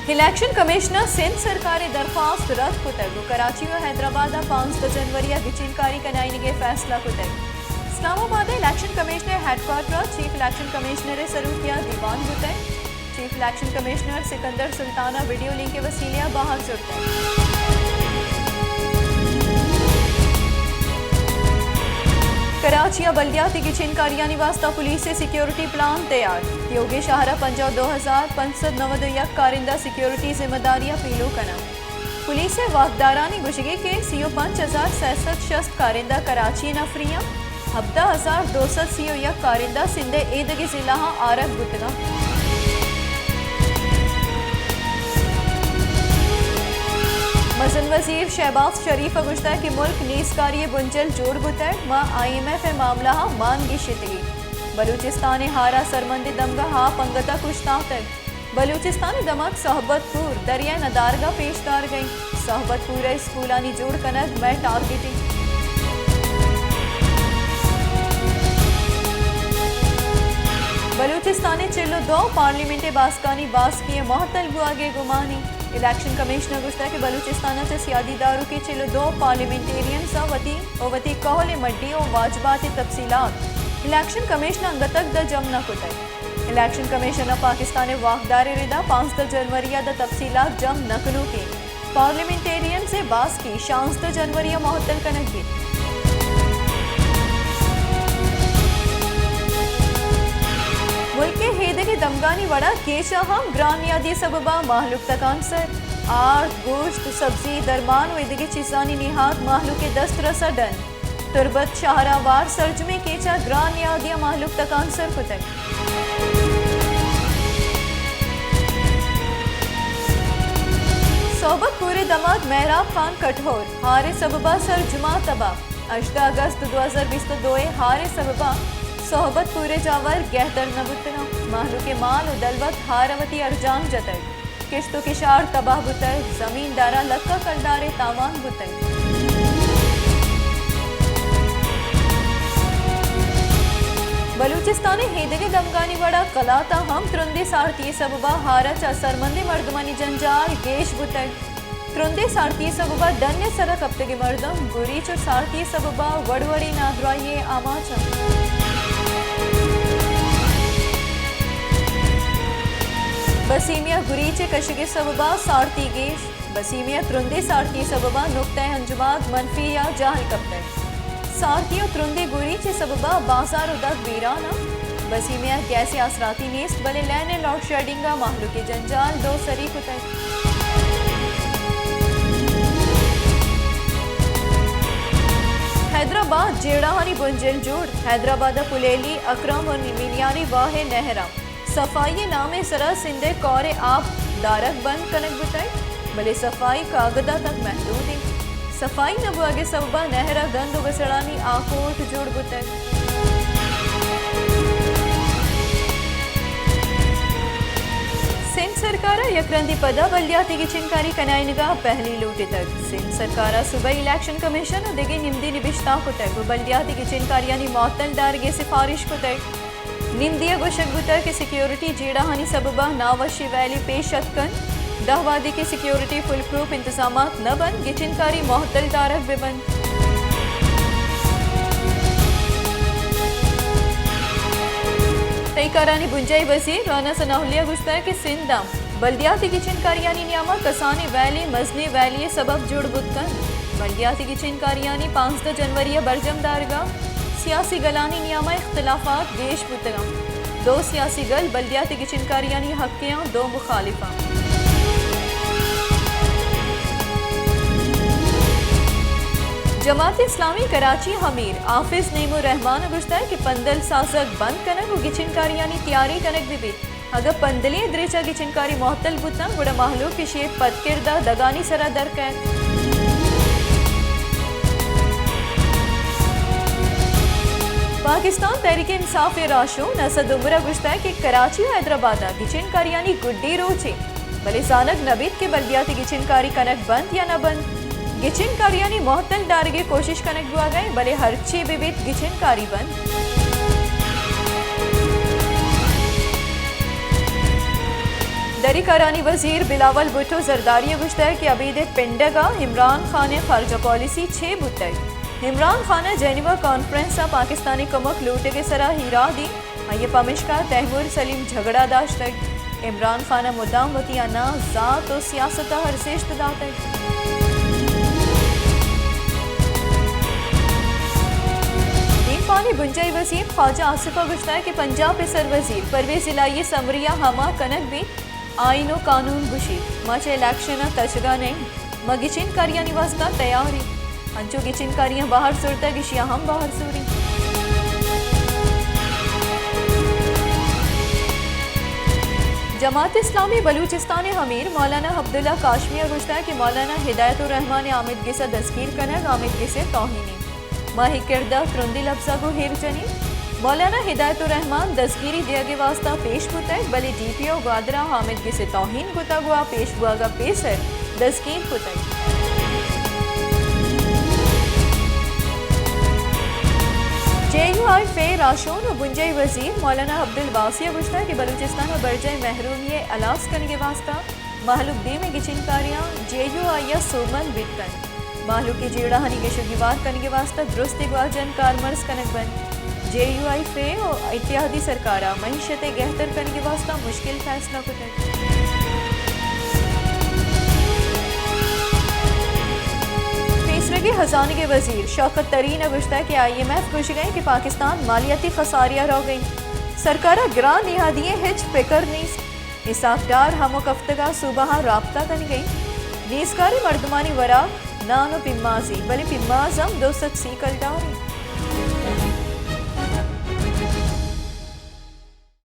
Election commission ءَ سندھ سرکار ءِ درخواست رد کتگ ءُ کراچی ءُ حیدرآباد ءَ پانزدہ جنوری ءَ گچین کاری کنائینگ ءِ فیصلہ کتگ۔ اسلام آباد ءَ الیکشن کمشن ءِ ہیڈ کوارٹر ءَ چیف الیکشن کمشنر ءِ سروکی ءَ دیوان بوتگ۔ چیف الیکشن کمشنر سکندر سلطان ءَ ویڈیو لنک ءِ وسیلہ ءَ بہر زرتگ۔ کراچی ءَ بلدیاتی گچین کاریانی واستہ پولیس ءِ سیکیورٹی پلان تیار۔ تیوگیں شہر ءَ پنجاہ ءُ دو ہزار پنچ سد نود ءُ یک کارندہ سیکیورٹی ذمہ داری ءَ پیلو کناں۔ پولیس ءِ واکدارانی گوشگی کہ سی ءُ پنچ ہزار سئے سد شست کارندہ کراچی ءِ نفری آں، ہبدہ ہزار دو سد سی ءُ یک کارندہ سندھ ءِ ایدگہ ضلعاں آرگ بوتگ آں۔ مزن وزیر شہباز شریف ءَ گوشتگ کہ ملک نیزکاری ءِ بنجل جوڑ بوتگ، ما آئی ایم ایف ءِ معاملہ ءَ مان گیشتگیں۔ بلوچستان ءِ ہارا سرمندی دمگاں آپ انگت ءَ کشتاتگ۔ بلوچستان ءِ دمگ صحبت پور دریائے ندارگ ءَ پیش دارگ ءَ انت۔ صحبت پور ءِ اسکولانی جوڑ کنگ مئے ٹارگٹ انت۔ بلوچستان ءِ چل ءُ دو پارلیمنٹ ءِ باسکانی باسکی ءِ معطل بوگ ءِ گمان انت۔ الیکشن کمیشن ءَ گوشتگ کہ بلوچستان ءَ چہ سیادی داروکیں چل ءُ دو پارلیمنٹیرینز ءَ وتی ءُ وتی کہول ءِ مڈی ءُ واجبات ءِ تفصیلات الیکشن کمیشن ءَ انگت ءَ جم نہ کتگ۔ الیکشن کمیشن ءَ پاکستان ءِ واکدار ءِ ردا پانزدہ جنوری ءَ داں تفصیلات جم نہ کنوکیں پارلیمنٹیرینز ءِ باسکی شانزدہ جنوری ءَ معطل کنگ بیت۔ ملک ءِ ایدگہ دمگانی وڑا کیچ ءَ ہم گران نیادی ءِ سبب ءَ مہلوک تکانسر، آرت، گوشت، سبزی، درمان ءُ ایدگہ چیزانی نیاد مہلوک ءِ دست رس ءَ ڈن۔ تربت شہر ءَ وار سرجمیں کیچ ءَ گران نیادی ءَ مہلوک تکانسر کتگ۔ صحبت پور ءِ دمگ مہراب خان کٹہور ہار ءِ سبب ءَ سرجم ءَ تباہ۔ ہژدہ اگست دو ہزار بیست ءُ دو ءِ ہار ءِ سبب ءَ صحبت پور ءِ جاور گہتر نہ بوتگ انت۔ مہلوک ءِ مال ءُ دلوت ہار ءَ وتی ارجان جتگ۔ کشت ءُ کشار تباہ بوتگ، زمیندار ءَ لکاں کلدار ءِ تاوان بوتگ۔ بلوچستان ءِ ایدگہ دمگانی وڑا قلات ءَ ہم ترندیں سارتی ءِ سبب ءَ ہار ءَ چہ سرمندیں مردمانی جنجال گیش بوتگ۔ ترندیں سارتی ءِ سبب ءَ ڈن ءِ سر ءَ کپتگیں مردم گریچ ءُ سارتی ءِ سبب ءَ وڑ وڑیں نادراہی ءِ آماچ انت۔ بسیمیا گریچ ءِ کشگ ءِ سبب ءَ سارتی گیش۔ بسیمیا ترندیں سارتی ءِ سبب ءَ نقطہ انجماد منفی یا جہل کپتگ۔ سارتی ءُ ترندیں گریچ ءِ سبب ءَ بازار ءُ دگ بیران انت۔ بسیمیا گیس ءِ آسراتی نیست، بلے لین ءِ لوڈشیڈنگ ءَ مہلوک ءِ جنجال دو سری کتگ۔ حیدرآباد جیڑہانی بنجل جوڑ۔ حیدرآباد ءِ پلیلی، اکرم ءُ مینیاری واہ ءِ نہراں صفائی ءِ نام ءِ سرا سندھ ءِ کور ءِ آپ دارگ بند کنگ بوتگ، بلے صفائی کاگد ءَ تک محدود انت۔ صفائی نہ بوگ ءِ سبب ءَ نہر ءَ گند ءُ گسڑانی آکوٹ جوڑ بوتگ۔ سندھ سرکار ءَ یک رندے پدا بلدیاتی گچین کاری کنائینگ ءَ پہلی لوٹتگ۔ سندھ سرکار ءَ صوبائی الیکشن کمیشن ءُ دگہ نمدی نبشتہ کتگ ءُ بلدیاتی گچین کاریانی معطل دارگ ءِ سفارش کتگ۔ نمدی ءَ گوشگ بوتگ کہ سیکیورٹی جیڑہانی سبب ءَ ناوشی ویلی پیش اتک انت۔ داں وہدی کہ سیکیورٹی فول پروف انتظامات نہ بنت، گچین کاری معطل دارگ بہ بنت۔ تہی کارانی بنجاہی وزیر رانا ثناء اللہ ءَ گوشتگ کہ سندھ ءَ بلدیاتی گچین کاریانی نیام ءَ کسانیں ویلی مزنیں ویلی ءِ سبب جوڑ بوت کنت۔ بلدیاتی گچین کاریانی پانزدہ جنوری ءَ برجم دارگ ءَ سیاسی گلانی نیام ءَ اختلافات گیش بوتگ انت۔ دو سیاسی گل بلدیاتی گچین کاریانی حق ءَ آں، دو مخالف آں۔ جماعت اسلامی کراچی ءِ امیر حافظ نعیم الرحمان ءَ گوشتگ کہ پندل سازگ بند کنگ ءُ گچین کاریانی تیاری کنگ بہ بیت۔ اگاں پندلے ءِ درچ ءَ گچین کاری معطل بوتاں، گڑا مہلوک ایشی ءِ پدکرد ءَ دگانی سرا در کئیت۔ پاکستان تحریک انصاف ءِ راہشون اسد عمر ءَ گوشتگ کہ کراچی ءُ حیدرآباد ءَ گچین کاریانی گڈی روچے، بلے زانگ نہ بیت کہ بلدیاتی گچین کاری کنگ بنت یا نہ بنت۔ گچین کاریانی معطل دارگ ءِ کوشش کنگ بوگ ءَ انت، بلے ہرچی بہ بیت گچین کاری بنت۔ دری کارانی وزیر بلاول بھٹو زرداری ءَ گوشتگ کہ ابید ءِ پنڈگ ءَ عمران خان ءِ خارجہ پالیسی چے بوتگ؟ عمران خان ءَ جنیوا کانفرنس ءَ پاکستان ءِ کمک لوٹگ ءِ سرا ایرادی، آئی ءَ پمیشکا تیمور سلیم جھگڑا داشتگ۔ عمران خان ءَ مدام وتی اناں ذات ءُ سیاست ءَ ارزشت داتگ۔ دیمپانی بنجاہی وزیر خواجہ آصف ءَ گوشتگ کہ پنجاب ءِ سر وزیر پرویز الہی ءِ سمری ءَ ہما کنگ بیت، آئین ءُ قانون گوشیت، ما چہ الیکشن ءَ تچگ ءَ نہ ایں، ما گچین کاریانی واستہ تیار ایں۔ انچو گچین کاریاں بہر زرتگ، ایشی ءَ ہم بہر زوریں۔ جماعت اسلامی بلوچستان ءِ امیر مولانا عبداللہ کاشمی ءَ گوشتگ کہ مولانا ہدایت الرحمان ءِ آمید گس ءَ دزگیر کنگ آمید گس ءِ توہینے۔ ما اے کرد ءَ ترندیں لبز ءَ گوں ایر جنیں۔ مولانا ہدایت الرحمان دزگیری دیگ ءِ واستہ پیش بوتگ، بلے ڈی پی او گوادر ءَ آمید گس ءِ توہین کتگ ءُ آ پیش بوگ ءَ پیسر دزگیر کتگ۔ جے یو آئی فے راہشون ءُ بنجاہی وزیر مولانا عبدالواسی ءَ گوشتگ کہ بلوچستان ءَ برجاہ محرومی ءِ ہلاس کنگ ءِ واستہ مہلوک دیم ءِ گچین کاریاں جے یو آئی ءَ سوبمند بیت کنت۔ مہلوک ءِ جیڑہانی گیش ءُ گیوار کنگ ءِ واستہ درستیں گواجن کارمرز کنگ بنت۔ جے یو آئی فے ءُ اتحادی سرکار ءَ معیشت ءِ گہتر کنگ ءِ واستہ مشکل فیصلہ کتگ۔ پیسرگیں ہزانگ ءِ وزیر شوکت ترین ءَ گوشتگ کہ آئی ایم ایف گوشگ ءَ اِنت کہ پاکستان مالیاتی خسارے ءَ روگ ءَ اِنت۔ سرکار ءَ گران نہادی ءِ ہچ پکر نیست۔ اسحاق ڈار ہمک ہفتگ ءَ صوبہاں رابطہ کنگ ءَ اِنت۔ نیزگاریں مردمانی وراک نان ءُ پیمازے، بلے پیماز ہم دو سد سی کلدار اِنت۔